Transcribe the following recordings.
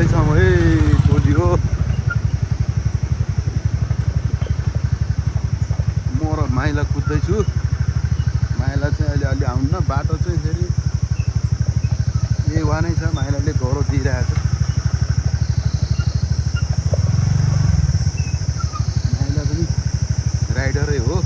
कुद्दैछौँ है भोलि हो म र माइला कुद्दैछु माइला चाहिँ अहिले अलि आउन्न बाटो चाहिँ फेरि यही वानै छ माइलाले घरो दिइरहेछ माइला पनि राइडरै हो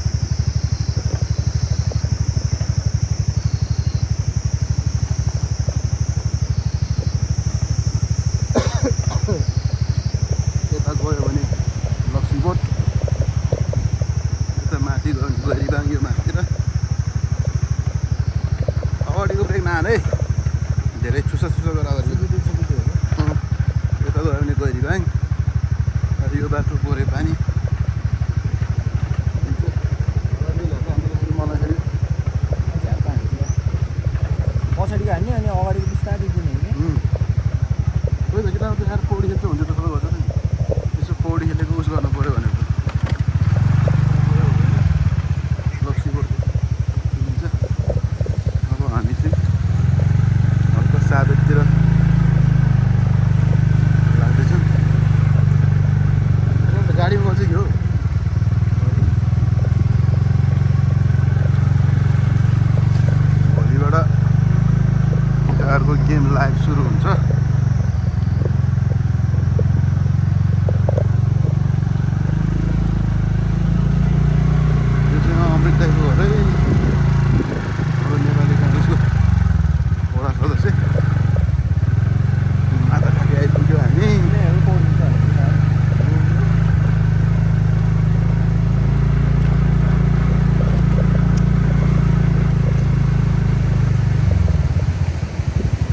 यता गयो भने लक्ष्मीकोट यता माथि गयो भने गैरीबाङ यो माथितिर अगाडिको ब्रेक नहाल है धेरै चुसा गरेर अगाडि यता गयो भने गैरीबाङ यो बाटो गोरे पानी मलाई फेरि पछाडिको हान्ने अनि अगाडिको बिस्तारै दिने कोही त केटाहरू त साह्रो पौडी खेल्छ हुन्छ त सबै गर्छ नि यसो पौडी खेलेको उस गर्नु पऱ्यो भनेको लक्ष्मीकोट हुन्छ अब हामी चाहिँ हल्का साबेततिर लाग्दैछौँ गाडीमा गन्छ कि हो भोलिबाट अर्को गेम लाइभ सुरु हुन्छ नेपाली काङ्ग्रेसको वडा सदस्य माताखाली आइपुग्यो हामी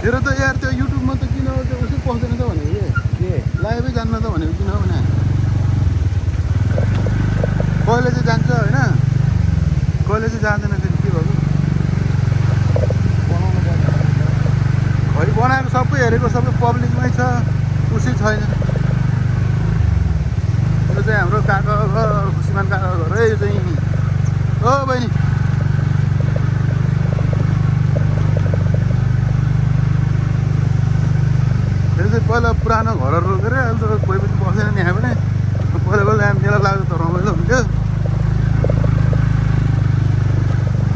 तेरो त यार त्यो युट्युबमा त किन त्यो उसै पस्दैन त भनेको के लाइभै जान्न त भनेको किन भने कहिले चाहिँ जान्छ होइन कहिले चाहिँ जाँदैन फेरि के गर्नु खै बनाएको सबै हेरेको सबै पब्लिकमै छ उसै छैन यो चाहिँ हाम्रो काका घर खुसीमान काका घर है यो चाहिँ ओ बहिनी फेरि चाहिँ पहिला पुरानो घरहरू के अरे अहिले त कोही पनि बसेन नि यहाँ पनि पहिला पहिला मेला लाग्यो त रमाइलो हुन्थ्यो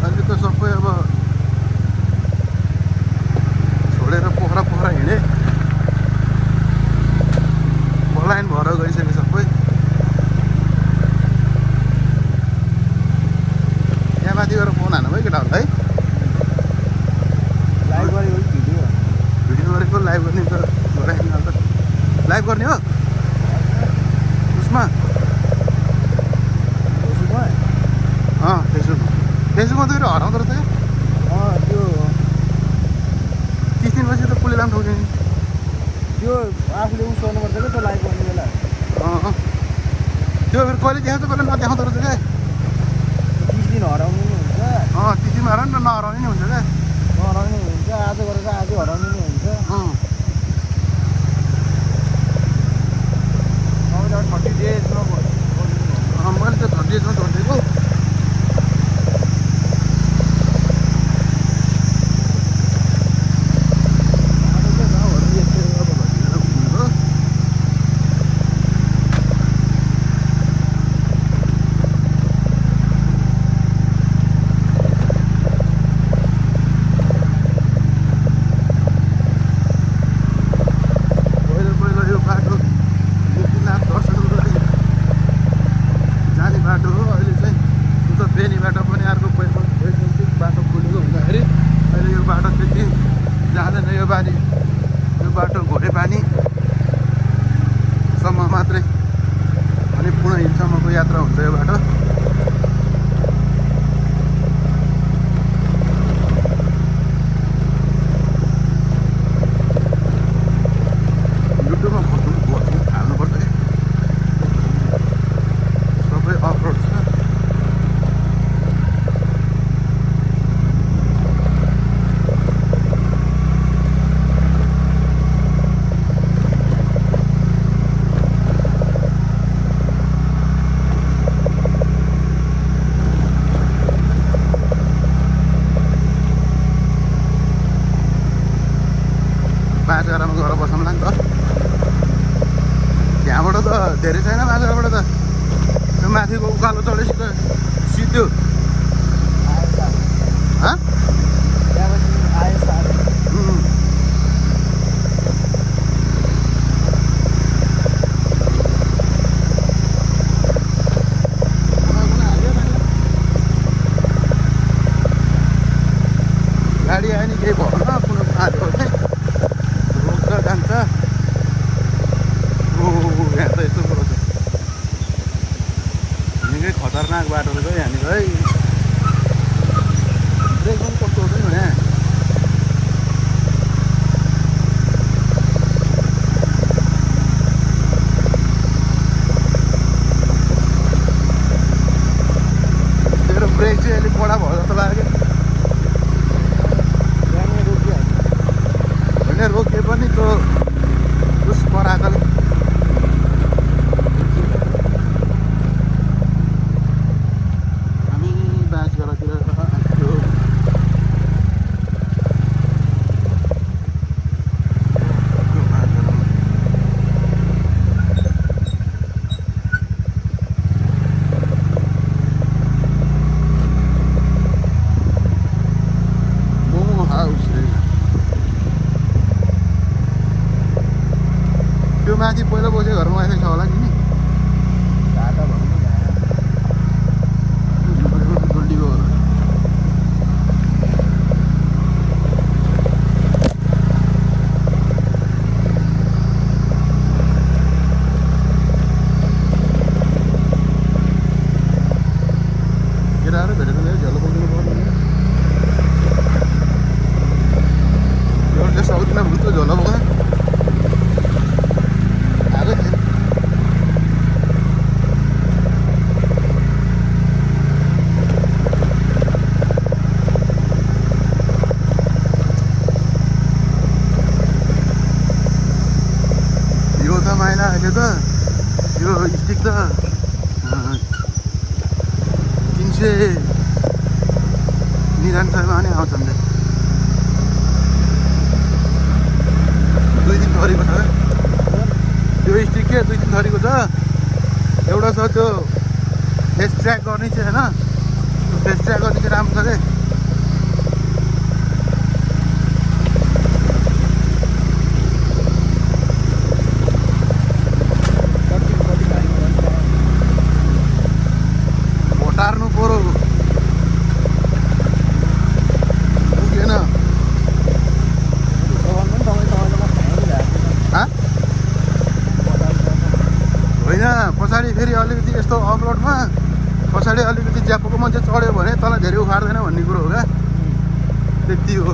अहिले त सबै अब छोडेर पोखरा हिँडे पलायन भएर गइसक्यो सबै यहाँ माथि गएर फोन हान्नु भयो केटाहरू है लाइभ गरेको भिडियो गरेको लाइभ गर्ने त गराइदिनु त लाइभ गर्ने हो उसमा फेसबुकमा त हराउँदो रहेछ त्यो 30 दिनपछि त पुलिस लाम ठोक्यो नि त्यो आफूले उस गर्नुपर्छ क्या त्यो लाइभ गर्ने बेला त्यो फेरि कहिले देखाउँछ कहिले नदेखाउँदो रहेछ क्या 30 दिन हराउनु नि हुन्छ 30 दिन हराउनु न नहराउने नि हुन्छ क्या हराउनु हुन्छ आज गरेर आज हराउनु नि हुन्छ अब 30 डेजमा मैले त 30 डेजमा छोडिदिएको बाटो हो अहिले चाहिँ उता बेनीबाट पनि अर्को वैकल्पिक बाटो खुलेको हुँदाखेरि अहिले यो बाटो त्यति जाँदैन यो बाटो घोरे पानीसम्म मात्रै अनि पुनः हिलसम्मको यात्रा हुन्छ यो बाटो युट्युबमा हाल्नुपर्छ है सबै अफरोड छ बाटो गएर बसौँला नि त यहाँबाट त धेरै छैन माछाबाट त त्यो माथिको उकालो चढेपछि त सिधो हँ गाडी आयो नि केही भएन कुनै हाल्यो भने रोक्छ जान्छ यहाँ त यस्तो कुरो छ निकै खतरनाक बाटो रहेछ यहाँनिर है ब्रेक पनि कस्तो हुँदैन यहाँ तेरो ब्रेक चाहिँ अलिक बडा भयो जस्तो लाग्यो होइन रोके पनि त्यो उस पराकले हामी बाँसगाडातिर आएको मोमो हाउस त्यो माथि पहिला बसेको घरमा वाइफाई छ होला कि नि डल्डीको केटाहरू भेटेर झ्यालो बोकिनु पर्ने एउटा साउथमा भुत्तो झोला बोक्न आएको थिएन यो त माइला अहिले त यो स्टिक त 399 नै आउँछ नि दुई दिन थरीको छ त्यो स्टिक के दुई दिन थरीको छ एउटा छ त्यो फेस ट्र्याक गर्ने चाहिँ होइन फेस ट्र्याक गर्ने चाहिँ राम्रो छ रे टार्नु पऱ्यो पुगेन होइन पछाडि फेरि अलिकति यस्तो अपलोडमा पछाडि अलिकति ज्यापोको मान्छे चढ्यो भने तँलाई धेरै उखाड्दैन भन्ने कुरो हो क्या त्यति हो